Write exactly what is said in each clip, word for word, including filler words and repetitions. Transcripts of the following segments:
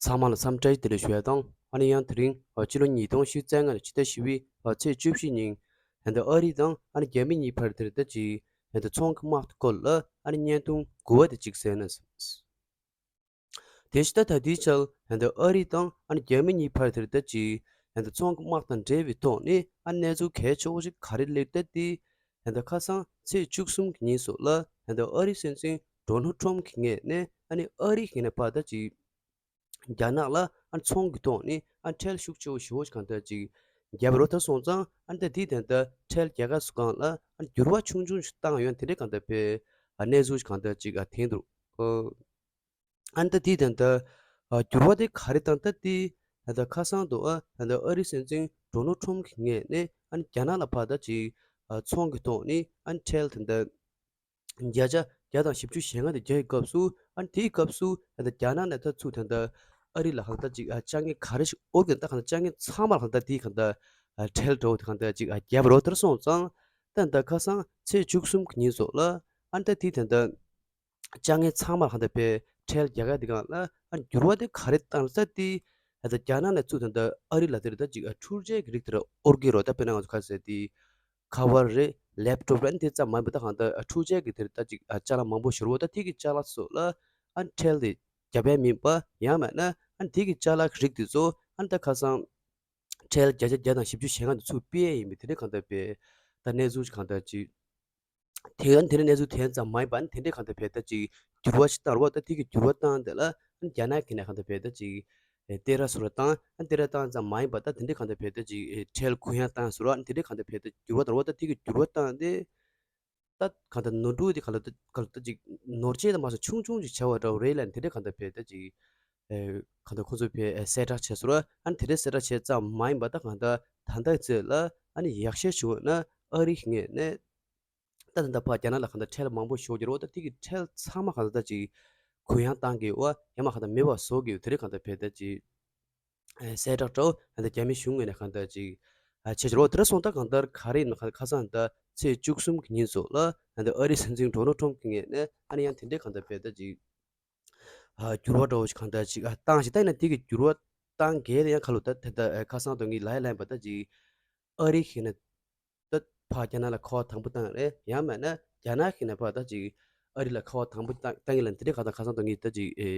ཚང་མ་ལ་འཚམས་འདྲི་བདེ་ལེགས་ཞུ་ཡ་དང་། ཨ་ནི་ཡང་དེ་རིང་ཕྱི་ལོ་ཉིས་སྟོང་ཉི་ཤུ་རྩ་ལྔ་ནི་ཕྱི་ཟླ་བཞི་པའི་ཚེས་བཅུ་བཞི་ཉིན་ད་ལྟ་ཨ་རི་དང་ཨ་ནི་རྒྱ་མི་གཉིས་བར་དེར་ད་ཅིག་ད་ལྟ་ཚོང་གི་དམག་གི་སྐོར་ལ་ཨ་ནི་བརྙན་ཐུང་དགུ་པ་དེ་གཅིག་གསན་ན། དེ་བཞིན་ད་ལྟའི་ཆར་ད་ལྟ་ཨ་རི་དང་ཨ་ནི་རྒྱ་མི་གཉིས་བར་དེར་ད་ཅིག་ད་ལྟ་ཚོང་གི་དམག་དང་འབྲེལ་བའི་ཐོག་ནས་ཨ་ནི་གནས་ཚུལ་གལ་ཆེ་བོ་ཞིག་ག་རེ་སླེབས་ད་དེ། ད་ལྟ་ཁ་སང་ཚེས་བཅུ་གསུམ་གྱི་ཉིན་སོགས་ལ་ད་ལྟ་ཨ་རི་སྲིད་འཛིན་ཌོ་ནལ་ཊམ་གྱི་ངོས་ནས་ཨ་ནི་ཨ་རི་གི་ནས་ཕར་ད་ཅིག་རྒྱ་ནག་ལ་ཨ་ནི་ཚོང་གི་ཐོག་ནས་ཨ་ནི་ཁྲལ་ཤུགས་ཆེ་བོ་ཞེ་བོ་ཞིག་གང་ལྟར་ཅིག་བརྒྱབ་པ་རེད། ད་སོང་ཙང་ཨ་ནི་ད་དེ་ད་ལྟ་ཁྲལ་རྒྱག་ཡ་སོགས་སྒང་ལ་ཨ་ནི་འགྱུར་བ་ཆུང་ཆུང་ཞིག་བཏང་ཡོད་དེ་འདྲའི་གང་ལྟར་དཔེ་གནས་ཚུལ་ཞིག་གང་ལྟར་ཅིག་ཐོན་འདུག་ཨ་ནི་ད་དེ་ད་ལྟ་འགྱུར་བ་དེ་ག་རེ་བཏང་ད་དེ་ད་ལྟ་ཁ་སང་དུ་ཨ་ད་ལྟ་ཨ་རི་སྲིད་འཛིན་ཌོ་ནལ་ཊམ་གྱི་ངོས་ནས་ཨ་ནི་རྒྱ་ནག་ལ་ཕར་ད་ཅིག་ཚོང་གི་ཐོག་ནས་ཨ་ནི་ཁྲལ་ད་ལྟ་བརྒྱ་ཆ་བརྒྱ་དང་བཞི་བཅུ་ཞེ་ལྔ་དེ་རྒྱག་གི་སྐབས་སུ་ཨ་ནི་དེའི་སྐབས་སུ་ད་ལྟ་རྒྱ་ནག་ནས་ད་ཚུར་ད་ལྟ་ཨ་རི་ལ་གང་ལྟར་ཅིག་ཨ་བཅའ་ངལ་ག་རེ་ཞིག་འོག་གི་ད་གང་ལྟར་བཅའ་ངལ་ཚང་མ་ལ་གང་ལྟར་དེའི་གང་ལྟར་ཨ་ཁྲལ་འདྲ་བོ་དེ་གང་ལྟར་ཅིག་ཨ་བརྒྱབ་པ་རེད། དེར་སོང་ཙང་ད་ལྟ་ཁ་སང་ཚེས་བཅུ་གསུམ་གྱི་ཉིན་སོགས་ལ་ཨ་ནི་ད་དེའི་ད་ལྟ་བཅའ་ངལ་ཚང་མ་ལ་གང་ལྟར་དཔེ་ཁྲལ་རྒྱག་ཡ་དེ་གང་ལ་ཨ་ནི་འགྱུར་བ་དེ་ག་རེ་བཏང་ས་དེ་ད་ལྟ་རྒྱ་ནག་ནས་ཚུར་ད་ལྟ་ཨ་རི་ལ་དེར་ད་ཅིག་ཨ་འཕྲུལ་ཆས་ཀྱི་རིགས་དེར་དབོར་གྱི་རེད། ད་དཔེར་ན་ང་ཚོ་ག་ཟེར་དེ། ཁ་པར་རེད། ལེབ་ཊོབ་རེད། དེ་ཙམ་མ་ཡིན་པ་ད་གང་ལྟར་འཕྲུལ་ཆས་ཀྱི་དེར་ད་ཅིག་ཅ་ལག་མང་པོ་ཞིག་རེད་པ། ད་དེ་གི་ཅ་ལག་སོགས་ལ་ཨ་ནི་ཁྲལ་དེ་རྒྱབ་ཡ་མིན་པ། ཡང་མིན་ན་ཨ་ནི་དེ་གི་ཅ་ལག་གི་རིགས་དེ་ཚོ་ཨ་ནི་ད་ཁ་སང་ཁྲལ་བརྒྱ་ཆ་བརྒྱ་དང་བཞི་བཅུ་ཞེ་ལྔ་དེ་ཚུར་སྤྲད་ཡ་ཡིན་པའི་དེ་འདྲའི་གང་ལྟར་དཔེ་ད་གནས་ཚུལ་ཞིག་གང་ལྟར་ཅིག་དེ་ཨ་ནི་དེ་འདྲའི་གནས་ཚུལ་དེ་ཙམ་མ་ཡིན་པ་ཨ་ནི་དེ་འདྲའི་གང་ལྟར་དཔེ་ད་ཅིག་འགྱུར་བ་ཞིག་བཏང་རེད་པ། ད་དེ་གི་འགྱུར་བ་བཏང་དེ་ལ་ཨ་ནི་རྒྱ་ནག་གི་ནས་གང་ལྟར་དཔེ་ད་ཅིག་ཨེ་སྟེར་ར་སོགས་ལ་བཏང་། ཨ་ནི་སྟེར་ར་བཏང་ཙམ་མ་ཡིན་པ་ད་དེ་འདྲའི་གང་ལྟར་དཔེ་ད་ཅིག་ཨེ་ཁྲལ་གུ་ཡངས་བཏང་སོང་ར། ཨ་ནི་དེ་འདྲའི་གང་ལྟར་དཔེ་ད་འགྱུར་བ་དང་ར་བ་ད་དེ་གི་འགྱུར་བ་བཏང་སྟེ། ད་གང་ལྟར་ནོར་འཁྲུལ་དེ་གང་ལྟར་གང་ལྟར་ཅིག་ནོར་ཆེ་དང་མ་སོང་ཆུང་ཆུང་ཅིག་བྱ་བ་འདྲ་བོ་རེད་ལབ་ནས་དེ་འདྲའི་གང་ལྟར་དཔེ་ད་ཅིག་ཨེ་གང་ལྟར་ཁོ་ཚོས་དཔེ་ཨེ་གསལ་བསྒྲགས་བྱས་སོང་ར། ཨ་ནི་དེ་འདྲའི་གསལ་བསྒྲགས་བྱས་ཙམ་མ་ཡིན་པ་ད་གང་ལྟར་ད་ལྟའི་ཚོད་ལ་ཨ་ནི་ཡག་ཤོས་ཞུ་འོས་ན་ཨ་རི་གི་ངོས་ནས། ད་ད་ལྟ་ཕར་རྒྱ་ནག་ལ་གང་ལྟར་ཁྲལ་མང་པོ་ཞོག་རྒྱུ་རེད་པ། ད་དེ་གི་ཁྲལ་ཚང་མ་གང་ལྟར་ད་ཅིག་གུ་ཡངས་བཏང་གི་ཡོད་པ། ཡང་མ་གང་ལྟར་མེད་པ་བཟོ་གི་ཡོད། དེ་རིགས་གང་ལྟར་དཔེ་ད་ཅིག་ཨ་གསལ་བསྒྲགས་འདྲ་བོ་ད་ལྟ་རྒྱ་མི་གཞུང་ངོས་ནས་གང་ལྟར་ཅིག་ཨ་བྱས་ཀྱི་རེད་པ། དེ་འདྲ་སོང་ཙང་ད་གང་ལྟར་ག་རེ་ཡིན་ན་ཁ་སང་ད་ཚེས་བཅུ་གསུམ་གྱི་ཉིན་སོགས་ལ་ད་ལྟ་ཨ་རིའི་སྲིད་འཛིན་ཌོ་ནལ་ཊམ་གྱི་ངོས་ནས་ཨ་ནི་ཡང་དེ་འདྲའི་གང་ལྟར་དཔེ་ད་ཅིག་ཨ་འགྱུར་བ་འདྲ་བོ་ཞིག་གང་ལྟར་ཅིག་ཨ་བཏང་ཞིང་། ད་ཡིན་ན་དེ་གི་འགྱུར་བ་བཏང་གལ་ཡང་ཁ་ལོ་ད་ད་ལྟ་ཨ་ཁ་སང་དོན་གྱི་ལ་ཡ་ལན་པ་ད་ཅིག་ཨ་རི་གི་ནས་ད་ཕར་རྒྱ་ནག་ལ་ཁ་པར་དང་པོ་བཏང་རེད། ཡང་མིན་ན་རྒྱ་ནག་གི་ནས་ཕར་ད་ཅིག་ཨ་རི་ལ་ཁ་པར་དང་པོ་བཏང་བཏང་གི་ལ་འདི་འདྲའི་ཁ་སང་ཁ་སང་དོན་གྱི་ད་ཅིག་ཨེ་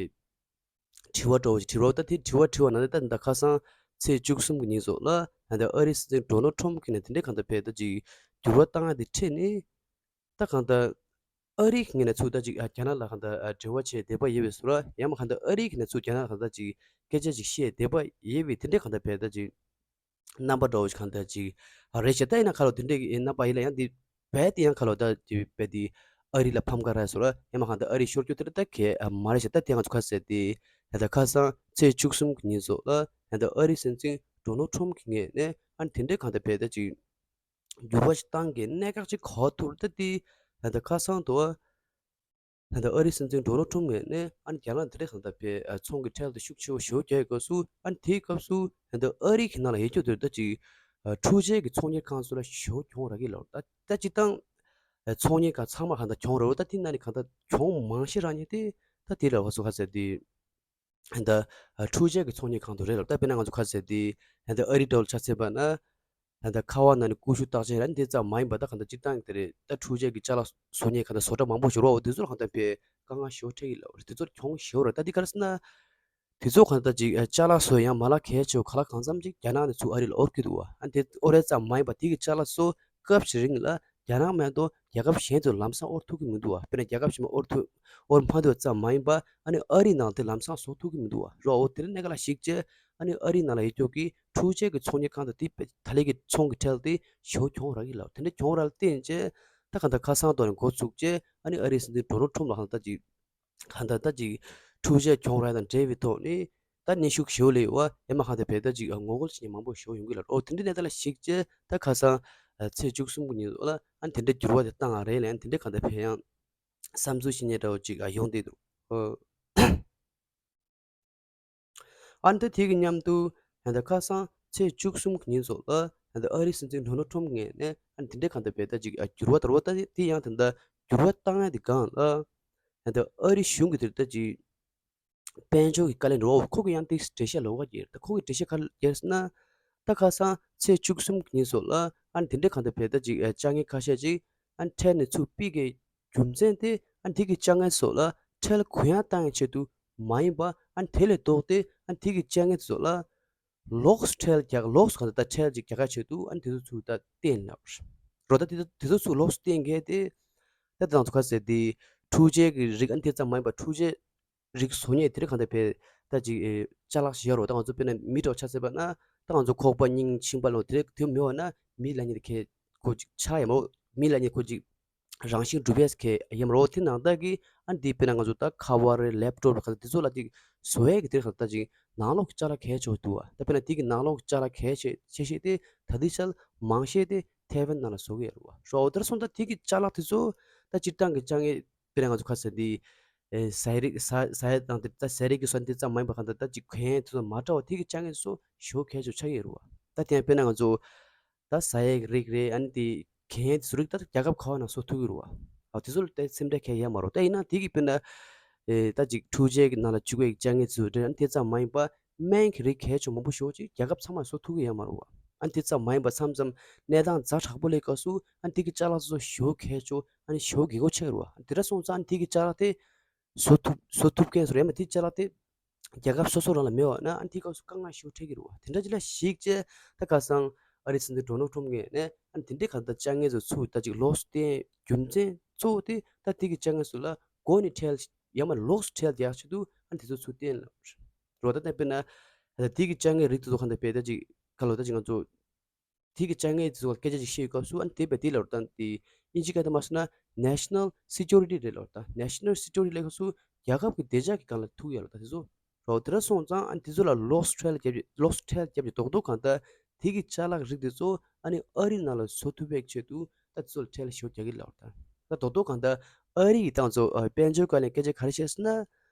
དྲི་བ་འདྲ་བོ་ཞིག་དྲི་རོགས། ད་དེ་དྲི་བ་དྲི་བ་ན་ད་ད་ཁ་སང་ཚེས་བཅུ་གསུམ་གྱི་ཉིན་སོགས་ལ་ད་ཨ་རིའི་སྲིད་འཛིན་ཌོ་ནལ་ཊམ་གྱི་ནས་དེ་འདྲའི་གང་ལྟར་དཔེ་ད་ཅིག་འགྱུར་བ་བཏང་ཡ་དེ་འཕྲད་ནས། ད་གང་ལྟར་ཨ་རི་གི་ངོས་ནས་ཚུར་ད་ཅིག་ཨ་རྒྱ་ནག་ལ་གང་ལྟར་ཨ་འབྲེལ་བ་བྱེད་འདོད་པ་ཡོད་པའི་བཟོ་འདྲ། ཡང་མ་གང་ལྟར་ཨ་རི་གི་ངོས་ནས་ཚུར་རྒྱ་ནག་ལ་གང་ལྟར་ཅིག་སྐད་ཆ་ཅིག་བཤད་འདོད་པ་ཡོད་པའི་དེ་འདྲའི་གང་ལྟར་དཔེ་ད་ཅིག་རྣམ་པ་འདྲ་བོ་ཞིག་གང་ལྟར་ཅིག་ཨ་རེད་ཤག་ད་ཡིན་ན་ཁ་ལོ་དེ་འདྲའི་གི་རྣམ་པ་ཡིན་ལ་ཡང་དེ་རྦད་དེ་ཡང་ཁ་ལོ་ད་དེ་རྦད་དེ་ཨ་རི་ལ་ཕམ་ཁ་རག་སོང་ར། ཡང་མ་གང་ལྟར་ཨ་རི་ཤོར་རྒྱུ་དེ་འདྲ་ད་གས་ཨ་མ་རེད་ཤག་ད་དེ་ང་ཚོ་ཁ་གསལ་དེ་ད་ལྟ་ཁ་སང་ཚེས་བཅུ་གསུམ་གྱི་ཉིན་སོགས་ལ་ད་ལྟ་ཨ་རིའི་སྲིད་འཛིན་ཌོ་ནལ་ཊམ་གྱི་ངོས་ནས་ཨ་ནི་དེ་འདྲའི་གང་ལྟར་དཔེ་ད་ཅིག་འགྱུར་བ་ཞིག་བཏང་གི་གནད་འགག་ཅིག་གོ་ཐུབ་རེད། ད་དེ་ད་ལྟ་ཁ་སང་དུ་ད་ལྟ་ཨ་རིའི་སྲིད་འཛིན་ཌོ་ནལ་ཊམ་ངོས་ནས་ཨ་ནི་རྒྱ་ནག་འདི་འདྲའི་གང་ལྟར་དཔེ་ཨ་ཚོང་གི་ཁྲལ་དེ་ཤུགས་ཆེ་བོ་ཞེ་པོ་རྒྱག་ཡོད་སྐབས་སུ། ཨ་ནི་དེའི་སྐབས་སུ་ད་ལྟ་ཨ་རི་གི་ནང་ལ་ཡོད་རྒྱུ་དེ་ད་ཅིག་ཨ་འཕྲུལ་ཆས་ཀྱི་ཚོང་གཉེར་ཁང་ཚོ་ལ་ཞེ་པོ་གྱོང་རག་གི་ལབ། ད་ད་སྤྱིར་བཏང་ཨ་ཚོང་གཉེར་ཁང་ཚང་མ་གང་ལྟར་གྱོང་རག་ད་དེ་ན་ནི་གང་ལྟར་གྱོང་མང་ཤོས་རག་མཁན་དེ་ད་དེ་ལ་བ་སུ་ཁ་ཟེར་དེ། ད་ལྟ་འཕྲུལ་ཆས་ཀྱི་ཚོང་གཉེར་ཁང་དུ་རེད་ལབ། ད་དཔེར་ན་ང་ཚོ་ཁ་ཟེར་དེ་ད་ལྟ་ཨ་རི་འདྲ་བོ་ཆ་མཚོན་པ་ན། ད་ལྟ་ཁ་པར་ནང་ནས་ཀུ་ཤུ་བརྟག་དཔྱད་ར་འདི་ཙམ་མ་ཡིན་པ་ད་གང་ལྟར་སྤྱིར་བཏང་གི་དེ་རེད། ད་འཕྲུལ་ཆས་ཀྱི་ཅ་ལག་བཟོ་མཁན་གང་ལྟར་བཟོ་གྲྭ་མང་པོ་ཞིག་རེད་པ། འོ་དེ་ཚོར་གང་ལྟར་དཔེ་དཀའ་ངལ་ཞེ་པོ་འཕྲད་ཀྱི་ལབ་རེད། དེ་ཚོར་གྱོང་ཞེ་པོ་རེད། ད་འདི་ག་རེ་ཟེར་ན། དེ་ཚོ་གང་ལྟར་ཅིག་ཅ་ལག་བཟོ་ཡ་ཡང་མ་ལག་གལ་ཆེ་བོ་གང་ལ་གང་འཚམ་ཅིག་རྒྱ་ནག་ནས་ཚུར་ཨ་རི་ལ་དབོར་གྱི་འདུག་པ། ཨ་འདི་དབོར་ཡ་ཙམ་མ་ཡིན་པ་དེ་གི་ཅ་ལག་ཚོ་སྐབས་ཤིག་རིང་ལ་རྒྱ་ནག་མ་གཏོགས་རྒྱལ་ཁབ་གཞན་ཚོས་ལམ་སང་དབོར་ཐུབ་ཀྱི་མི་འདུག་པ། དཔེར་ན་རྒྱལ་ཁབ་གཞན་མ་དབོར་ཐུབ་དབོར་མ་ཐུབ་པ་ཙམ་མ་ཡིན་པ་ཨ་ནི་ཨ་རིའི་ནང་དེ་ལམ་སང་བཟོ་ཐུབ་ཀྱི་མི་འདུག་པ་རོ། འོ་དེ་རིང་གནད་འགག་ལ་གཞིགས་བྱས་ཨ་ནི་ཨ་རིའི་ནང་ལ་ཡོད་ཀྱོག་གི་འཕྲུལ་ཆས་ཀྱི་ཚོང་གཉེར་ཁང་དང་དེ་ད་ལས་ཀྱི་ཚོང་གི་ཁྲལ་དེ་ཞེ་པོ་གྱོང་རག་གི་ལབ། དེ་འདྲ་གྱོང་རག་ལ་བརྟེན་བྱས་ད་གང་ལྟར་ཁ་སང་ཐོག་ནས་འགོ་ཚུགས་བྱས་ཨ་ནི་ཨ་རིའི་སྲིད་འཛིན་ཌོ་ནལ་ཊམ་ལ་གང་ལྟར་ཅིག་གང་ལྟར་ད་ཅིག་འཕྲུལ་ཆས་གྱོང་རག་དང་འབྲེལ་བའི་ཐོག་ནས་ད་གནོན་ཤུགས་ཞེ་པོ་སླེབས་ཡོད་པ། ཡང་མ་གང་ལྟར་དཔེ་ད་ཅིག་ངོ་རྒོལ་བྱེད་མཁན་མང་པོ་ཞེ་པོ་ཡོང་གི་ལབ། འོ་དེ་འདྲའི་གནས་སྟངས་ལ་གཞིགས་བྱས་ད་ཁ་སང་ཚེས་བཅུ་གསུམ་གྱི་ཉིན་ལ་ཨ་ནི་དེ་འདྲའི་འགྱུར་བ་དེ་བཏང་བ་རེད་ལབ། ཨ་ནི་དེ་འདྲའི་གང་ལྟར་དཔེ་ཡང་བསམ་ཚུལ་བཤད་མཁན་འདྲ་བོ་ཅིག་ཡོང་བསྡད་འདུག་ཨ་ནི་ད་དེ་གི་མཉམ་དུ་ད་ལྟ་ཁ་སང་ཚེས་བཅུ་གསུམ་གྱི་ཉིན་སོགས་ལ་ད་ལྟ་ཨ་རིའི་སྲིད་འཛིན་ཌོ་ནལ་ཊམ་ངོས་ནས་ཨ་ནི་དེ་འདྲའི་གང་ལྟར་དཔེ་ད་ཅིག་འགྱུར་བ་དར་བ་ད་དེ་ཡང་ད་ལྟ་འགྱུར་བ་བཏང་ཡ་དེ་སྒང་ལ་ད་ལྟ་ཨ་རི་གཞུང་གི་དེར་ད་ཅིག་དཔལ་འབྱོར་གྱི་དཀའ་ལས་འགྲོ་བ། ཁོ་གི་ཡང་ཏིག་འགྲེལ་བཤད་ལོགས་ཀ་རྒྱག་ད་ཁོ་གི་འགྲེལ་བཤད་ག་རེ་རྒྱག་ཟེར་ན། ད་ཁ་སང་ཚེས་བཅུ་གསུམ་ཉིན་སོགས་ལ་ཨ་ནི་དེ་འདྲའི་གང་ལྟར་བས་ད་ཅིག་ཨ་དཔྱ་ངན་ཁ་ཤས་ཅིག་ཨ་ནི་ཁྲལ་ནས་ཚུར་ཕུད་ཀྱི་རྒྱུ་མཚན་དེ་ཨ་ནི་དེ་གི་དཔྱ་ངན་སོགས་ལ་ཁྲལ་གུ་ཡངས་བཏང་ཡའི་ཆེད་དུ་མ་ཡིན་པ། ཨ་ནི་དེ་ལས་ལྡོག་སྟེ་ཨ་ནི་དེ་གི་དཔྱ་ངན་སོགས་ལ་ལོགས་སུ་ཁྲལ་རྒྱག་ལོགས་སུ་གང་ལྟར་ད་ཁྲལ་ཅིག་རྒྱག་ཡའི་ཆེད་དུ་ཨ་ནི་དེ་ཚོ་ཚུར་ད་བཏོན་ལབ་རོ། ད་དེ་ཚོ་དེ་ཚོ་ཚུར་ལོགས་སུ་བཏོན་མཁན་དེ་ད་དང་ཚོ་ཁ་ཟེར་དེ་འཕྲུལ་ཆས་ཀྱི་རིགས་ཨ་ནི་དེ་ཙམ་མ་ཡིན་པ་འཕྲུལ་ཆས་རིགས་བཟོ་མཁན་དེ་རིགས་གང་ལྟར་བས་ད་ཅིག་ཨེ་ཅ་ལག་ཞིག་ཡོད་རོ། ད་ང་ཚོ་དཔེར་ན་མི་འདྲ་བ་ཆ་བཞག་པ་ན་ད་ང་ཚོ་ཁོག་པ་སྙིང་མཆིན་པ་ལོ་དེ་རིགས་དེ་མི་འོ་ན་མི་ལ་ཉེ་དེ་ཁེ་ཁོ་ཅིག་ཆ་ཡ་མོ། མི་ལ་ཉེ་ཁོ་ཅིག་རང་བཞིན་གྲུབ་པས་ཁེ་ཡ་མོ་རོ། དེ་ནང་ད་གི་ཨ་འདི་དཔེར་ན་ང་ཚོ་ད་ཁ་བར་ལེབ་ཊོབ་གང་ལྟར་དེ་ཚོ་ལ་ཅིག་བཟོ་ཡས་ཀྱི་དེ་རིགས་གང་ལྟར་ཅིག་ནང་ལོགས་ཀྱི་ཅ་ལག་གལ་ཆེ་བ་འདུག་བ། ད་དཔེར་ན་དེ་གི་ནང་ལོགས་ཀྱི་ཅ་ལག་གལ་ཆེ་ཆེ་ཤོས་དེ་ད་ལྟའི་ཆར་མང་ཤོས་དེ་ཐའེ་ཝན་ནང་ལ་བཟོ་གི་ཡོད་རེད་བ། ཤོག་འོ་དེར་སོང་ད་དེ་གི་ཅ་ལག་དེ་ཚོ་ད་སྤྱིར་བཏང་གི་དཔྱ་ངན་དཔེར་ན་ང་ཚོ་ཁ་ཟེར་འདི་ཨེ་ཟས་རིགས་ཟ་ཟ་ཡ་དང་དེ་ད་ཟས་རིགས་ཀྱི་སོ་དེ་ཙམ་མ་ཡིན་པ་གང་ལྟར་ད་ཅིག་གན་དེ་ཚོ་མ་འདྲ་བ་དེ་གི་དཔྱ་ངན་དེ་ཚོ་ཞེ་པོ་གལ་ཆེ་ཆགས་ཀྱི་ཡོད་རེད་བ། ད་དེ་ཡང་དཔེར་ན་ང་ཚོ་ད་ཟ་ཡའི་རིགས་རེད། ཨ་ནི་དེ་གན་དེ་ཚོ་རིགས་ད་རྒྱལ་ཁབ་ག་བ་ན་བཟོ་ཐུབ་ཀྱི་རེད་བ། ཨ་དེ་ཚོ་ལ་ད་སེམས་ཁྲལ་གང་ཡང་ཡོད་མ་རེད། ད་ཡིན་ན་དེ་གི་དཔེར་ན་ཨེ་ད་ཅིག་འཕྲུལ་ཆས་ཀྱི་ནང་ལ་བཅུག་པའི་དཔྱ་ངན་དེ་ཚོ་རེད། ཨ་ནི་དེ་ཙམ་མ་ཡིན་པ་སྨན་གྱི་རིགས་གལ་ཆེ་མང་པོ་ཞེ་པོ་ཅིག་རྒྱལ་ཁབ་ཚང་མ་བཟོ་ཐུབ་ཀྱི་ཡོད་མ་རེད་བ། ཨ་ནི་དེ་ཙམ་མ་ཡིན་པ་མཚམས་མཚམས་གནས་སྟངས་ཛ་དྲག་པོ་སླེབས་སྐབས་སུ་ཨ་ནི་དེ་གི་ཅ་ལག་དེ་ཚོ་ཞེ་པོ་གལ་ཆེ། ཨ་ནི་ཞེ་པོ་དགོས་མཁོ་ཆེ་རེད་བ། དེ་འདྲ་སོང་ཙང་ཨ་ནི་དེ་གི་ཅ་ལག་དེ་བཟོ་ཐུབ་བཟོ་ཐུབ་མཁན་ཚོ་རེད། ཡང་མ་དེ་ཅ་ལག་དེ་རྒྱལ་ཁབ་སོ་སོ་རང་ལ་མེད་པ་ན་ཨ་ནི་དེ་སྐབས་སུ་དཀའ་ངལ་ཞེ་པོ་འཕྲད་ཀྱི་རེད་བ། དེ་འདྲ་ཅིག་ལ་གཞིགས་བྱས་ད་ཁ་སང་ཨ་རིའི་སྲིད་འཛིན་ཌོ་ནལ་ཊམ་ངོས་ནས་ཨ་ནི་དེ་འདྲའི་གང་ལྟར་དཔྱ་ངན་ཚོ་ཚུར་ད་ཅིག་ལོགས་སུ་བཏོན་རྒྱུ་མཚན་གཙོ་བོ་དེ་ད་དེ་གི་དཔྱ་ངན་ཚོ་ལ་སྒོ་ནས་ཁྲལ་ཡང་མ་ལོགས་སུ་ཁྲལ་རྒྱག་ཆེད་དུ་ཨ་ནི་དེ་ཚོ་ཚུར་བཏོན་ལབ་རེད་བ། ད་ལྟ་དཔེར་ན་ད་དེ་གི་དཔྱ་ངན་རིགས་དེ་ཚོ་གང་ལྟར་བས་ད་ཅིག་ཁ་ལོ་ད་ཅིག་ང་ཚོ་དེ་གི་དཔྱ་ངན་དེ་ཚོ་སྐད་ཆ་ཅིག་བཤད་ཡོད་སྐབས་སུ་ཨ་ནི་དེ་བས་དེ་ལབ་རེད། ད་དེ་དབྱིན་ཇི་སྐད་དུ་མ་སོང་ན་National Security རེད་ལབ་རེད། ད་National Security ལབ་སྐབས་སུ་རྒྱལ་ཁབ་ཀྱི་བདེ་འཇགས་ཀྱི་སྒང་ལ་ཐུག་ཡོད་ལབ། ད་དེ་ཚོ་རོ་དེ་འདྲ་སོང་ཙང་ཨ་ནི་དེ་ཚོ་ལ་ལོགས་སུ་ཁྲལ་རྒྱབ་ཀྱི་ལོགས་སུ་ཁྲལ་རྒྱབ་ཀྱི་རྡོག་རྡོག་གང་ལྟར་དེ་གི་ཅ་ལག་རིགས་དེ་ཚོ་ཨ་ནི་ཨ་རི་ནང་ལ་བཟོ་ཐུབ་པའི་ཆེད་དུ་ད་དེ་ཚོ་ལ་ཁྲལ་ཞེ་པོ་རྒྱག་གི་ལབ་རེད། ད་ད་རྡོག་རྡོག་གང་ལྟར་ཨ་རི་ཡི་ཏང་ཚོ་ཨ་དཔལ་འབྱོར་སྒང་ལ་སྐད་ཆ་ག་རེ་བཤད་ཟེར་ན།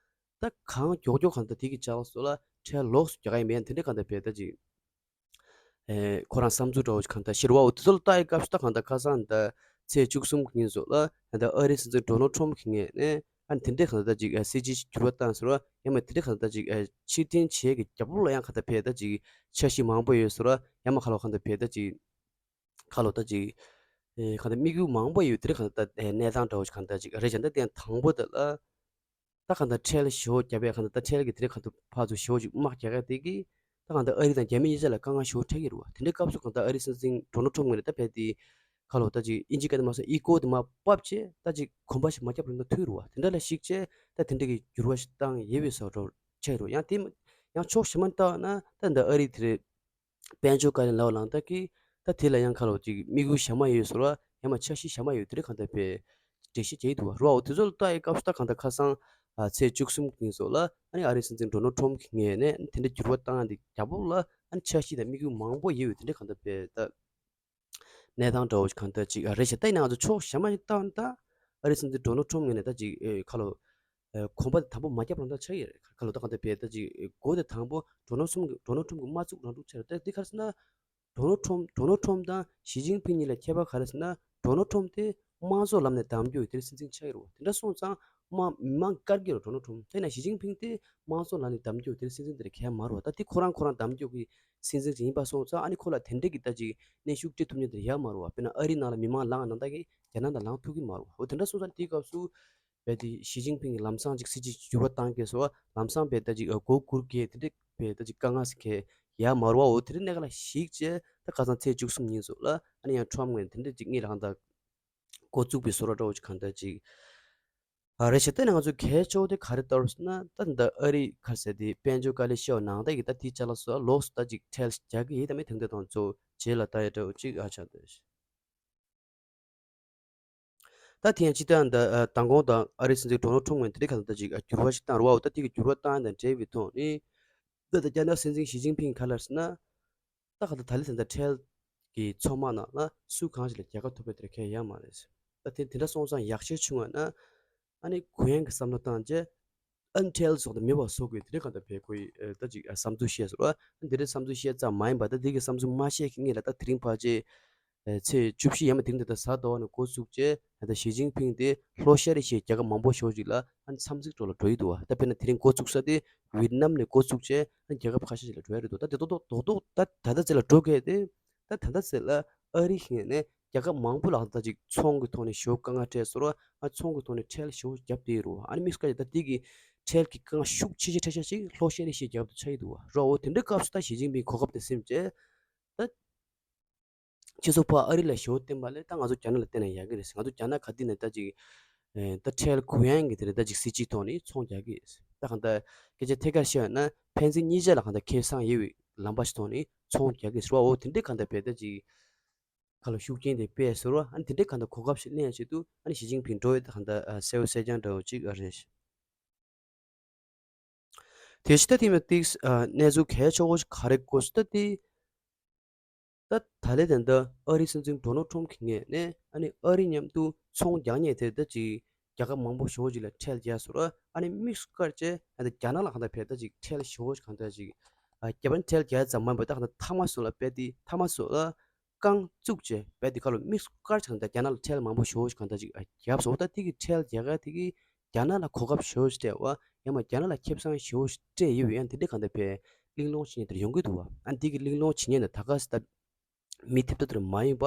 ད་གང་མགྱོགས་མགྱོགས་གང་ལྟར་དེ་གི་ཅ་ལག་ཚོ་ལ་ཁྲལ་ལོགས་སུ་རྒྱག་གི་ཡིན་པས་དེ་འདྲ་གང་ལྟར་བས་ད་ཅིག་ཨེ་ཁོ་རང་བསམ་ཚུལ་འདྲ་བོ་ཞིག་གང་ལྟར་བཤད་རེད་བ། འོ་དེ་ཚོ་ལ་ལྟ་ཡི་སྐབས་སུ་ད་གང་ལྟར་ཁ་སང་ད་ཚེས་བཅུ་གསུམ་གྱི་ཉིན་སོགས་ལ་ད་ཨ་རིའི་སྲིད་འཛིན་ཌོ་ནལ་ཊམ་གྱི་ངོས་ནས་ཨ་ནི་དེ་འདྲའི་གང་ལྟར་ཅིག་ཨ་སྲིད་ཇུས་འགྱུར་བ་བཏང་ཟེར་བ་ཡང་མ་དེ་འདྲའི་གང་ལྟར་ཅིག་ཨ་ཕྱིར་འཐེན་བྱེད་ཀྱི་རྒྱབ་ལོགས་ལ་ཡང་གང་ལྟར་བས་ད་ཅིག་འཆར་གཞི་མང་པོ་ཡོད་ཟེར་བ་ཡང་མ་ཁ་ལོ་གང་ལྟར་བས་ད་ཅིག་ཁ་ལོ་ད་ཅིག་ཨེ་གང་ལྟར་དམིགས་ཡུལ་མང་པོ་ཡོད་དེ་འདྲའི་གང་ལྟར་ཨེ་གནས་སྟངས་འདྲ་བོ་ཞིག་གང་ལྟར་ཅིག་རེད་བྱས་ད་དེ་ཡང་དང་པོ་དེ་ལ། ད་གང་ལྟར་ཁྲལ་ཞེ་པོ་བརྒྱབ་པའི་གང་ལྟར་ད་ཁྲལ་གྱི་དེ་རིང་གང་ལྟར་ཕར་ཚུར་ཞེ་པོ་ཅིག་དམག་རྒྱག་ཡ་དེ་གིས་ད་གང་ལྟར་ཨ་རི་དང་རྒྱ་མི་གཉིས་ཆ་ལ་དཀའ་ངལ་ཞེ་པོ་འཕྲད་ཀྱི་རེད་བ། དེ་འདྲའི་སྐབས་སུ་གང་ལྟར་ཨ་རིའི་སྲིད་འཛིན་ཌོ་ནལ་ཊམ་ངོས་ནས་ད་བས་དེ་ཁ་ལོ་ད་ཅིག་དབྱིན་ཇི་སྐད་དུ་མ་སོང་ཨི་ཀོ་དེ་མར་ཕབ་བྱས་ད་ཅིག་གོམ་པ་ཞིག་མ་བརྒྱབ་རུང་ད་ཐུག་རེད་བ། དེ་འདྲ་ལ་གཞིགས་བྱས་ད་དེ་འདྲ་གི་འགྱུར་བ་ཞིག་བཏང་ཡོད་པའི་བཟོ་འདྲ་ཆགས་ཡོད་རེད་བ། ཡང་དེ་ཡང་ཕྱོགས་གཞན་མ་ལྟ་བ་ན་ད་འདི་ཨ་རི་དེ་རེད། དཔལ་འབྱོར་བཀའ་བློན་ལའོ་ལང་ཏཱ་གིས་ད་དེ་ལ་ཡང་ཁ་ལོ་ཅིག་དམིགས་ཡུལ་གཞན་མ་ཡོད་ཟེར་བ་ཡང་མ་འཆར་གཞི་གཞན་མ་ཡོད་དེ་རིང་གང་ལྟར་བས་འགྲེལ་བཤད་བྱེད་ཀྱི་འདུག་བ། རོ་འོ་དེ་ཚོ་ལ་ལྟ་ཡི་སྐབས་སུ་ད་གང་ལྟར་ཁ་སང་ཨ་ཚེས་བཅུ་གསུམ་ཉིན་སོགས་ལ་ཨ་ནི་ཨ་རིའི་སྲིད་འཛིན་ཌོ་ནལ་ཊམ་གྱི་ངོས་ནས་དེ་འདྲ་འགྱུར་བ་བཏང་ཡ་འདི་རྒྱབ་ལོགས་ལ་ཨ་ནི་འཆར་གཞི་དང་དམིགས་ཡུལ་མང་པོ་ཡོད་པའི་དེ་འདྲ་གང་ལྟར་བས་ད། གནས་སྟངས་འདྲ་བོ་ཞིག་གང་ལྟར་ཅིག་རེད་ཤག་ད་ཡིན་ན་ང་ཚོ་ཕྱོགས་གཞན་མ་ཞིག་བལྟས་ན་ད་ཨ་རིའི་སྲིད་འཛིན་ཌོ་ནལ་ཊམ་ངོས་ནས་ད་ཅིག་ཨེ་ཁ་ལོ་ཨེ་གོམ་པ་དེ་དང་པོ་མ་བརྒྱབ་རུང་ད་ཆགས་ཀྱི་རེད། ཁ་ལོ་ད་གང་ལྟར་བས་ད་ཅིག་ཨེ་འགོ་དེ་དང་པོ་ཌོ་ནལ་ཊམ་གི་ཌོ་ནལ་ཊམ་གི་མ་བཙུགས་རང་འགྲོ་ཆགས་རེད། ད་འདི་ག་རེ་ཟེར་ན་ཌོ་ནལ་ཊམ་ཌོ་ནལ་ཊམ་དང་ཞི་ཅིན་ཕིང་གཉིས་ལ་ཁྱད་པར་ག་རེ་ཟེར་ན་ཌོ་ནལ་ཊམ་དེ་དམངས་གཙོ་ལམ་ནས་གདམ་རྒྱུ་ཡོད་དེར་སྲིད་འཛིན་ཆགས་ཀྱི་རེད་བ། དེ་འདྲ་སོང་ཙང་དམངས་མི་མང་བཀར་གྱི་རེད་ཌོ་ནལ་ཊམ། དེ་ན་ཞི་ཅིན་ཕིང་དེ་དམངས་གཙོ་ལམ་ནས་གདམ་རྒྱུ་དེར་སྲིད་འཛིན་དེར་གལ་མ་རེད་བ། ད་དེ་ཁོ་རང་ཁོ་རང་གདམ་རྒྱུ་གི་སྲིད་འཛིན་ཅིག་ཡིན་པ་སོང་ཙང་ཨ་ནི་ཁོ་ལ་དེ་འདྲས་ཀྱི་ད་ཅིག་གནོན་ཤུགས་སྤྲད་ཐུབ་མཁན་དེ་ཡོད་མ་རེད་བ། དཔེར་ན་ཨ་རིའི་ནང་ལ་མི་མང་ལངས་ནང་ད་གི་རྒྱ་ནག་ནང་ལངས་ཐུབ་ཀྱི་མ་རེད་བ། འོ་དེ་འདྲ་སོང་ཙང་དེའི་སྐབས་སུ་བས་དེ་ཞི་ཅིན་ཕིང་གི་ལམ་སང་ཅིག་སྲིད་ཇུས་འགྱུར་བ་བཏང་གི་སོ་ལམ་སང་བས་ད་ཅིག་སྒོ་སྒུར་གི་དེ་འདྲས་བས་ད་ཅིག་དཀའ་ངལ་ཟེར་མཁན་ཡོད་མ་རེད་བ། འོ་དེ་འདྲས་གནད་འགག་ལ་གཞིགས་བྱས་ད་ཁ་སང་ཚེས་བཅུ་གསུམ་ཉིན་སོགས་ལ་ཨ་ནི་ཡང་ཊམ་ངོས་དེ་འདྲས་ཅིག་གཉིས་ལ་གང་ད་འགོ་བཙུགས་པའི་བཟོ་འདྲ་འདྲ་བོ་ཅིག་གང་ད་ཅིག་ཨ་རེད་ཤག་ད་ནི་ང་ཚོ་གལ་ཆེ་བོ་དེ་ག་རེ་ལྟ་བུ་ཟེར་ན་ད་འདི་ཨ་རི་ག་རེ་ཟེར་དེ་དཔལ་འབྱོར་དཀའ་ལས་ཤོར་ནང་ད་ཡི་ད་དེའི་ཅ་ལག་སོགས་ལོགས་སུ་ད་ཅིག་ཁྲལ་རྒྱག་གི་ཡིན་ད་མེད་དེ་འདྲ་དང་ཚོ་རྗེས་ལ་ལྟ་ཡ་འདྲ་བོ་ཅིག་ཨ་ཆགས་འདུག་ད་དེ་ཡང་སྤྱི་བཏང་ད་ཨ་མདང་དགོང་དང་ཨ་རིའི་སྲིད་འཛིན་ཌོ་ནལ་ཊམ་ངོས་དེ་འདྲའི་ག་ལ་ད་ཅིག་ཨ་འགྱུར་བ་ཞིག་བཏང་རུ་བའོ། ད་དེ་གི་འགྱུར་བ་བཏང་ཡ་དང་འབྲེལ་བའི་ཐོག་ནས་ད་ད་རྒྱ་ནག་སྲིད་འཛིན་ཞི་ཅིན་ཕིང་ག་ལ་ཟེར་ན། ད་ག་ད་ད་ལི་ད་ད་ཁྲལ་གྱི་ཚོགས་མང་ནང་ལ་སུ་གང་ཞིག་ལ་རྒྱལ་ཁ་ཐོབ་པའི་དེར་ཁྱད་ཡོད་མ་རེད། ད་དེ་དེ་འདྲ་སོང་ཙང་ཡག་ཤོས་བྱུང་བ་ན་ཨ་ནི་གུ་ཡངས་ཀྱི་བསམ་བློ་བཏང་རྗེས་ཨ་ནི་ཁྲལ་སོགས་དེ་མེད་པ་བཟོ་དགོས་དེ་འདྲ་གང་ལྟར་བས་ཁོ་ཡི་ད་ཅིག་བསམ་ཚུལ་བཤད་ཟེར་བ། ཨ་ནི་དེ་འདྲའི་བསམ་ཚུལ་བཤད་ཙམ་མ་ཡིན་པ་ད་དེ་གི་བསམ་ཚུལ་མ་བཤད་ཀྱི་སྔོན་ལ་ད་དེ་རིང་ཕལ་ཆེར་ ཚེས་བཅུ་བཞི་ཡས་མས་དེ་རིང་ད་ལྟ་གཟའ་ཟླ་བ་ནས་འགོ་བཙུགས་བྱས། ད་ལྟ་ཞི་ཅིན་ཕིང་དེ་ལྷོ་ཤར་ཨེ་ཤི་ཡའི་རྒྱལ་ཁབ་མང་པོ་ཞེ་པོ་ཅིག་ལ་ཨ་ནི་འཚམས་གཟིགས་འགྲོ་ལ་འགྲོ་ཡི་འདུག་བ། ད་དཔེར་ན་དེ་རིང་འགོ་བཙུགས་ས་དེ་ཝེད་ནམ་ནས་འགོ་བཙུགས་བྱས་ཨ་ནི་རྒྱལ་ཁབ་ཁ་ཤས་ཤིག་ལ་འགྲོ་ཡ་རེད་འདུག་ད་དེ་རྡོག་རྡོག་རྡོག་རྡོག་ད་ད་ལྟ་ཚེ་ལ་འགྲོ་གལ་ཏེ། ད་ད་ལྟ་ཚེ་ལ་ཨ་རི་ཞིག་ནས་རྒྱལ་ཁབ་མང་པོ་ལ་ད་ཅིག་ཚོང་གི་ཐོག་ནས་ཞེ་པོ་དཀའ་ངལ་འཕྲད་སོང་ར། ཨ་ཚོང་གི་ཐོག་ནས་ཁྲལ་ཞེ་པོ་བརྒྱབ་བསྡད་ཡོད་རེད་བ། ཨ་ནི་དམིགས་སུ་བཀར་ད་དེ་གི་ཁྲལ་གྱི་དཀའ་ངལ་ཤུགས་ཆེ་ཆེ་འཕྲད་ཤག་ཅིག་ལྷོ་ཤར་ཨེ་ཤི་ཡའི་རྒྱལ་ཁབ་ཏུ་ཆགས་ཀྱི་འདུག་བ། རོ་འོ་དེ་འདྲའི་སྐབས་སུ་ད་ཞི་ཅིན་ཕིང་གོ་སྐབས་དེ་ཟིན་བྱས། ད་སྤྱི་ཚོགས་ཕར་ཨ་རི་ལ་ཞེ་པོ་བརྟེན་པ་ལས་ད་ང་ཚོ་རྒྱ་ནག་ལ་བརྟེན་ན་ཡག་གི་རེད། ང་ཚོ་རྒྱ་ནག་ག་དུས་ནས་ད་ཅིག་ཨེ་ད་ཁྲལ་གུ་ཡངས་ཀྱི་དེ་རེད། ད་ཅིག་སྲིད་ཇུས་ཐོག་ནས་ཚོང་རྒྱག་གི་ད་གང་ལྟར་སྐད་ཆ་ཐད་ཀར་བཤད་ཡོད་ན་ཕན་ཚུན་གཉིས་ཆ་ལ་གང་ལྟར་ཁེ་བཟང་ཡོད་པའི་ལམ་པ་ཞིག་ཐོག་ནས་ཚོང་རྒྱག་གི་རེད་བ། འོ་དེ་འདྲའི་གང་ལྟར་བས་ད་ཅིག་ཁ་ལོ་ཤུགས་རྐྱེན་དེ་སྤེལ་ཟེར་བ། ཨ་ནི་དེ་འདྲའི་གང་ལྟར་གོ་སྐབས་ཤིག་ལེན་ཡ་ཆེད་དུ་ཨ་ནི་ཞི་ཅིན་ཕིང་འགྲོ་བའི་ད་གང་ལྟར་གསལ་བོ་གསལ་རྐྱང་འདྲ་བོ་ཅིག་རེད། དེ་ཕྱི་ད་ཐེངས་མ་ཏིག་གནས་ཚུལ་གལ་ཆེ་བོ་ཞིག་ག་རེ་གོ་སོང་ད་དེ། ད་ད་ལས་དེ་འདི་ཨ་རིའི་སྲིད་འཛིན་ཌོ་ནལ་ཊམ་གྱི་ངོས་ནས་ཨ་ནི་ཨ་རི་མཉམ་དུ་ཚོང་རྒྱག་མཁན་དེ་ད་ཅིག་རྒྱལ་ཁབ་མང་པོ་ཞེ་པོ་ཅིག་ལ་ཁྲལ་རྒྱག་སོང་ར། ཨ་ནི་དམིགས་སུ་བཀར་བྱས་ཨ་ནི་རྒྱ་ནག་ལ་གང་ལྟར་བས་ད་ཅིག་ཁྲལ་ཞེ་པོ་ཅིག་གང་ལྟར་ཅིག་ཨ་རྒྱ་ཕན་ཁྲལ་རྒྱག་ཙམ་མ་ཡིན་པར་ད་གང་ལྟར་ཐ་མག་སོགས་ལ་རྦད་དེ་ཐ་མག་སོགས་ལ་རྐང་བཙུགས་བྱས་རྦད་དེ་ཁ་ལོ་དམིགས་སུ་བཀར་བྱས་གང་ལྟར་རྒྱ་ནག་ལ་ཁྲལ་མང་པོ་ཞེ་པོ་ཅིག་གང་ལྟར་ཅིག་ཨ་བརྒྱབ་སོང་། ད་དེ་གི་ཁྲལ་རྒྱག་ཡ་དེ་གི་རྒྱ་ནག་ལ་གོ་སྐབས་ཞེ་པོ་ཞིག་སྤྲད་པ་ཡང་མ་རྒྱ་ནག་ལ་ཁེ་བཟང་ཞེ་པོ་ཞིག་སྤྲད་ཡོད་པའི་ཡང་དེ་འདྲའི་གང་ལྟར་བས་གླེང་སློང་བྱེད་མཁན་དེར་ཡོང་གི་འདུག་བ། ཨ་འདི་གི་གླེང་སློང་བྱེད་མཁན་ནི་ད་ག་སེ་ད་མི་ཐེབས་ཐོབ་དེར་མ་ཡིན་པ།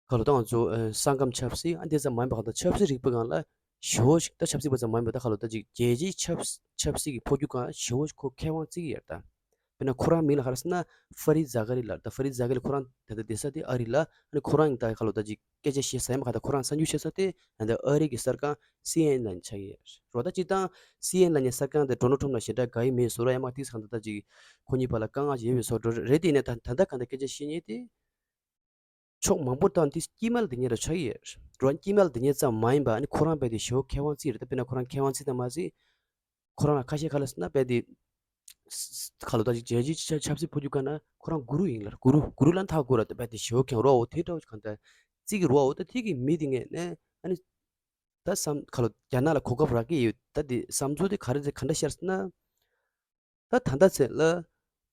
ཁ་ལོ་ད་ང་ཚོ་ཨ་ས་ཁམས་ཆབ་སྲིད་ཨ་འདི་ཙམ་མ་ཡིན་པ་གང་ལྟར་ཆབ་སྲིད་རིག་པའི་སྒང་ལ་ཞེ་པོ་ཞིག་ད་ཆབ་སྲིད་པ་ཙམ་མ་ཡིན་པ་ད་ཁ་ལོ་ད་ཅིག་རྒྱལ་སྤྱིའི་ཆབ་ཆབ་སྲིད་ཀྱི་འཕོ་འགྱུར་སྒང་ཞེ་པོ་ཞིག་ཁོ་མཁས་དབང་བརྩི་གི་ཡོད་རེད་ད། དཔེར་ན་ཁོ་རང་མིང་ལ་ག་རེ་ཟེར་ན་ཧྥ་རི་ཛ་ཀ་རི་ལབ་རེད་ད། ཧྥ་རི་ཛ་ཀ་རི་ཁོ་རང་ད་ལྟ་བསྡད་ས་དེ་ཨ་རི་ལ། ཨ་ནི་ཁོ་རང་ཡིན་ད་ཁ་ལོ་ད་ཅིག་སྐད་ཆ་བཤད་ས་ཡིན་པ་ག་ད་ཁོ་རང་གསར་འགྱུར་བཤད་ས་དེ་ད་ལྟ་ཨ་རི་གི་གསར་ཁང་སི་ཨེན་ཨེན་ལ་ཆགས་ཡོད་རེད་བ། ད་སྤྱིར་བཏང་སི་ཨེན་ཨེན་ལབ་མཁན་གསར་ཁང་དེ་ཌོ་ནལ་ཊམ་ལ་ཞེ་དྲག་དགའ་ཡི་མེད་བཟོ་འདྲ་ཡང་མ་ཏིག་ས་གང་ད་ད་ཅིག་ཁོ་གཉིས་བར་ལ་དཀའ་ངལ་ཅིག་ཡོད་པའི་བཟོ་འདྲ་རེད། དེ་ཡིན་ན་ད་ད་ལྟ་གང་ད་སྐད་ཆ་བཤད་མཁན་དེ། ཕྱོགས་མང་པོ་དང་དེ་དཀྱིལ་མ་ལ་དེ་ཉིད་ལ་ཆགས་ཡོད་རེད། དཀྱིལ་མ་ལ་དེ་ཉིད་ཙམ་མ་ཡིན་པ་ཨ་ནི་ཁོ་རང་རྦད་དེ་ཞེ་པོ་མཁས་དབང་བརྩི་རེད་ད། དཔེར་ན་ཁོ་རང་མཁས་དབང་བརྩི་དང་མ་བརྩི། ཁོ་རང་ལ་ཁ་ཤས་ཁ་ལ་ཟེར་ན་རྦད་དེ་ཁ་ལོ་ད་ཅིག་རྒྱལ་སྤྱིའི་ཆབ་ཆབ་སྲིད་འཕོ་འགྱུར་སྒང་ན་ཁོ་རང་གུ་རུ་ཡིན་ལ་གུ་རུ་གུ་རུ་ལ་མཐའ་གུ་ར་ད་རྦད་དེ་ཞེ་པོ་མཁས་རོ་འོ་དེ་འདྲ་བོ་གང་ལྟར་བརྩི་གི་རོ་འོ་ད་དེ་གི་མི་དེ་ངས་ནས་ཨ་ནི་ད་བསམ་ཁ་ལོ་རྒྱ་ནག་ལ་གོ་སྐབས་རག་གི་ཡོད་ད། དེ་བསམ་ཚུལ་དེ་ག་རེ་རེད་ག་འདྲ་ཤར་ཟེར་ན། ད་ད་ལྟ་ཚེ་ལ་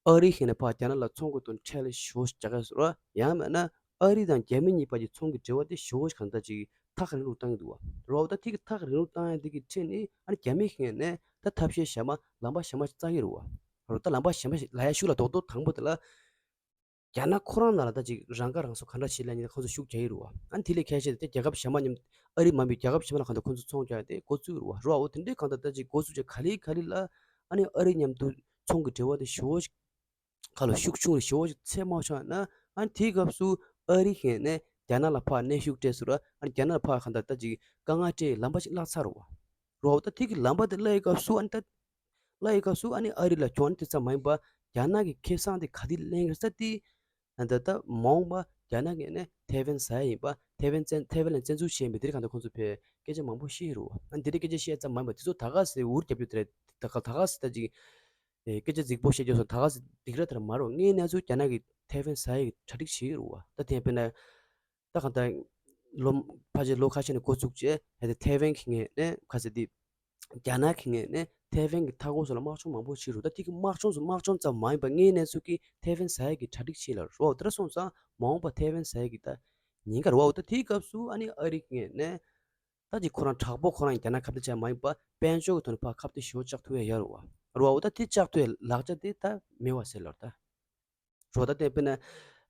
ཨ་རི་ཞིག་ནས་ཕར་རྒྱ་ནག་ལ་ཚོང་གི་དོན་ཁྲལ་ཞེ་པོ་ཞིག་རྒྱག་གི་ཟེར་བ་ཡང་མིན་ན་ཨ་རི་དང་རྒྱ་མི་གཉིས་བར་གྱི་ཚོང་གི་འབྲེལ་བ་དེ་ཞེ་པོ་ཞིག་གང་ལྟར་ཅིག་ཐག་རིང་རུ་བཏང་གི་འདུག་བ། རོ་ད་ཐིག་གི་ཐག་རིང་རུ་བཏང་ཡ་དེ་གི་ཁྲིད་ནི་ཨ་ནི་རྒྱ་མི་ཞིག་ནས་ད་ཐབས་ཤེས་གཞན་མ་ལམ་པ་གཞན་མ་ཞིག་བཙལ་གི་རུ་བ། རོ་ད་ལམ་པ་གཞན་མ་ཞིག་ལ་ཡ་ཤུགས་ལ་རྡོག་རྡོག་དང་པོ་དེ་ལ་རྒྱ་ནག་ཁོ་རང་ནང་ལ་ད་ཅིག་རང་ཁ་རང་གསོ་ག་འདྲ་བྱེད་ལ་ཉིན་ཁོང་ཚོ་ཤུགས་རྒྱག་གི་རུ་བ། ཨ་ནི་དེ་ལས་ཁྱད་བཤད་དེ་རྒྱལ་ཁབ་གཞན་མ་མཉམ་ཨ་རི་མ་ཡིན་པའི་རྒྱལ་ཁབ་གཞན་མ་ལ་གང་ལྟར་ཁོང་ཚོ་ཚོང་རྒྱག་དེ་འགོ་བཙུགས་རུ་བ། རུ་བ་འོ་དེ་འདྲའི་གང་ལྟར་ད་ཅིག་འགོ་བཙུགས་བྱས་ག་ལེ་ག་ལེ་ལ་ཨ་ནི་ཨ་རི་མཉམ་དུ་ཚོང་གི་འབྲེལ་བ་དེ་ཞེ་པོ་ཞིག་ཁ་ལོ་ཤུགས་ཆུང་རུ་ཞེ་པོ་ཞིག་ཚད་མ་བྱུང་ན་ཨ་ནི་དེའི་སྐབས་སུ་ཨ་རི་ཞིག་ནས་རྒྱ་ནག་ལ་ཕར་གནོན་ཤུགས་སྤྲད་ཟེར་བ། ཨ་ནི་རྒྱ་ནག་ལ་ཕར་གང་ལྟར་ད་ཅིག་དཀའ་ངལ་སྤྲད་ལམ་པ་ཞིག་བརླག་ཚར་རུ་བ། རུ་བ་འོ་ད་དེ་གི་ལམ་པ་དེ་བརླག་ཡི་སྐབས་སུ་ཨ་ནི་ད། བརླག་ཡི་སྐབས་སུ་ཨ་ནི་ཨ་རི་ལ་གྱོང་དེ་ཙམ་མ་ཡིན་པ་རྒྱ་ནག་གི་ཁེ་བཟང་དེ་ག་དུས་ལེན་གི་ས་དེ། ད་ལྟ་མ་འོངས་པ་རྒྱ་ནག་གིས་ནི་ཐའེ་ཝན་ཟ་ཡ་ཡིན་པ། ཐའེ་ཝན་བཙན་ཐའེ་ཝན་ལ་བཙན་འཛུལ་བྱས་ཡིན་པ་དེ་རིགས་གང་ལྟར་ཁོང་ཚོ་ཕར་སྐད་ཆ་མང་པོ་བཤད་ཡི་རུ་བ། ཨ་ནི་དེ་རིགས་སྐད་ཆ་བཤད་ཙམ་མ་ཡིན་པ་དེ་ཚོ་ད་ག་སེ་འུར་རྒྱབ་རྒྱུ་དེ་རེད། ད་ག་ད་ག་སེ་ད་ཅིག་ཨེ་སྐད་ཆ་རྫིག་པོ་བཤད་རྒྱུ་སོང་ད་ག་སེ་སྡིགས་ར་དེ་ར་མ་རུ་དངོས་གནས་ཚུལ་རྒྱ་ནག་གིས་ཐའེ་ཝན་ཟ་ཡ་གི་གྲ་སྒྲིག་བྱེད་ཀྱི་རུ་བ། ད་དེ་ཡང་དཔེར་ན། ད་གང་ལྟར་ལོ་ཕལ་ཆེར་ལོ་ཁ་ཤས་ནས་འགོ་བཙུགས་རྗེས་ཧེ་དེ་ཐའེ་ཝན་གྱི་ངོས་ནས་ག་ཟེར་དེ། རྒྱ་ནག་གི་ངོས་ནས་ཐའེ་ཝན་གྱི་མཐའ་འཁོར་སོགས་ལ་དམག་སྦྱོང་མང་པོ་བྱེད་རུང་ད་དེ་གི་དམག་སྦྱོང་སོགས་དམག་སྦྱོང་ཙམ་མ་ཡིན་པ་དངོས་གནས་ཚུལ་གྱི་ཐའེ་ཝན་ཟ་ཡ་གི་གྲ་སྒྲིག་བྱེད་ལ་རོ་དེ་འདྲ་སོང་ཙང་མ་འོངས་པ་ཐའེ་ཝན་ཟ་ཡ་གི་ད་ཉེན་ཁ་རོ་ད་དེའི་སྐབས་སུ་ཨ་ནི་ཨ་རི་གི་ངོས་ནས་ད་ཅིག་ཁོ་རང་དྲག་པོ་ཁོ་རང་རྒྱ་ནག་ཁ་གཏད་བཅག་མ་ཡིན་པ་དཔལ་འབྱོར་གྱི་ཐོག་ནས་ཕར་ཁ་གཏད་ཞེ་པོ་བཅག་ཐུབ་ཡ་ཡོད་རོ་བ་རོ་ད་དེ་བཅག་ཐུབ་ཡ་ལག་ཆ་དེ་ད་མེད་བ་ཟེར་ལོར་ད། རོ་ད་ལྟ་དཔེར་ན།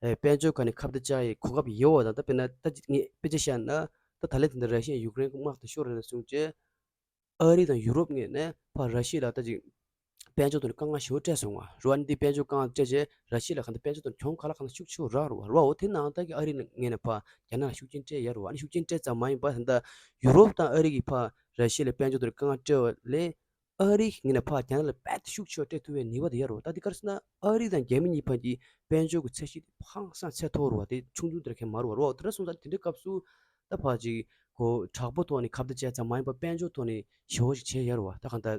ཨེ་དཔལ་འབྱོར་སྒང་ནས་ཁ་གཏད་བཅག་ཡའི་གོ་སྐབས་ཡོད་པ་དང་ད་དཔེར་ན་ད་ཅིག་ངས་དཔེ་ཆ་བཞག་ན། ད་ད་ལན་དེ་འདྲ་ར་ཤི་ཡ་ཡུཀ་རེན་གྱི་དམག་དེ་ཤོར་རེད་ན་གསུངས་རྗེས། ཨ་རི་དང་ཡུ་རོབ་ངོས་ནས་ཕར་ར་ཤི་ཡ་ལ་ད་ཅིག་དཔལ་འབྱོར་ཐོག་ནས་དཀའ་ངལ་ཞེ་པོ་སྤྲད་སོང་ང་། རོ་ཨ་ནི་འདི་དཔལ་འབྱོར་དཀའ་ངལ་སྤྲད་རྗེས་ར་ཤི་ཡ་ལ་གང་ལྟར་དཔལ་འབྱོར་ཐོག་གྱོང་ག་ལ་གང་ལྟར་ཤུགས་ཆེ་བོ་རག་རོ་བ་རོ་འོ་དེ་ནང་ད་གི་ཨ་རི་ངོས་ནས་ཕར་རྒྱ་ནག་ལ་ཤུགས་རྐྱེན་སྤྲད་ཡ་རོ་བ་ཨ་ནི་ཤུགས་རྐྱེན་སྤྲད་ཙམ་མ་ཡིན་པ་ད་ལྟ་ཡུ་རོབ་དང་ཨ་རི་གིས་ཕར་ར་ཤི་ཡ་ལ་དཔལ་འབྱོར་ཐོག་ནས་དཀའ་ངལ་སྤྲད་པ་ལས། ཨ་རིའི་ངོས་ནས་ཕར་རྒྱ་ནག་ལ་རྦད་དེ་ཤུགས་ཆེ་བ་སྤྲད་ཐུབ་པའི་ནུས་པ་དེ་ཡོད་རེད་བ། ད་འདི་ག་རེ་ཟེར་ན་ཨ་རི་དང་རྒྱ་མི་གཉིས་བར་གྱི་དཔལ་འབྱོར་གྱི་ཚད་གཞི་དེ་ཧང་སང་ཚད་མཐོ་བོ་རེད་བ། དེ་ཆུང་ཆུང་དེ་འདྲ་གང་མ་རེད་བ། རེད་བ། དེ་འདྲ་སོང་ཙང་དེ་འདྲའི་སྐབས་སུ་ད་ཕར་ཅིག་གོ་དྲག་པོ་ཐོག་ནས་ཁ་གཏད་བཅག་ཙམ་མ་ཡིན་པར་དཔལ་འབྱོར་ཐོག་ནས་ཞེ་པོ་ཞིག་བྱས་ཡོད་རེད་བ། ད་གང་ལྟར་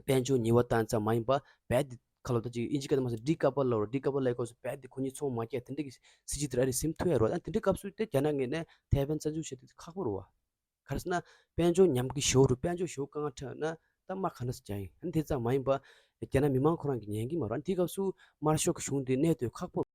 དཔལ་འབྱོར་ཉེས་པ་བཏང་ཙམ་མ་ཡིན་པར་རྦད་དེ་ཁ་ལོ་ད་ཅིག་ཨིན་ཇི་སྐད་དུ་མ་སོང་ཌི་ཀ་པལ་ལབ་རེད། ཌི་ཀ་པལ་ལབ་སྐབས་སུ་རྦད་དེ་ཁོ་གཉིས་ཚོང་མ་རྒྱག་དེ་འདྲ་གི་སྲིད་ཇུས་དེ་ཨ་རི་ཟིན་ཐུབ་ཡོད་རེད་བ། ད་དེ་འདྲའི་སྐབས་སུ་དེ་རྒྱ་ནག་ངོས་ནས་ཐའེ་ཝན་བཙན་འཛུལ་བྱེད་དུས་ཁག་པོ་རེད་བ། ག་རེ་ཟེར་ན་དཔལ་འབྱོར་ཉམས་ཀྱི་ཞོར་དུ་དཔལ་འབྱོར་ཞོར་དཀའ་ངལ་འཕྲད་ན་ད་དམག་ག་འདྲ་སེ་རྒྱག་ཡིན། ཨ་ནི་དེ་ཙམ་མ་ཡིན་པ་རྒྱ་ནག་མི་མང་ཁོ་རང་གིས་ཉན་གྱི་མ་རེད། ཨ་ནི་དེའི་སྐབས་སུ་དམར་ཤོག་གི་གཞུང་དེ་གནས་སྡོད་ཁག་པོ།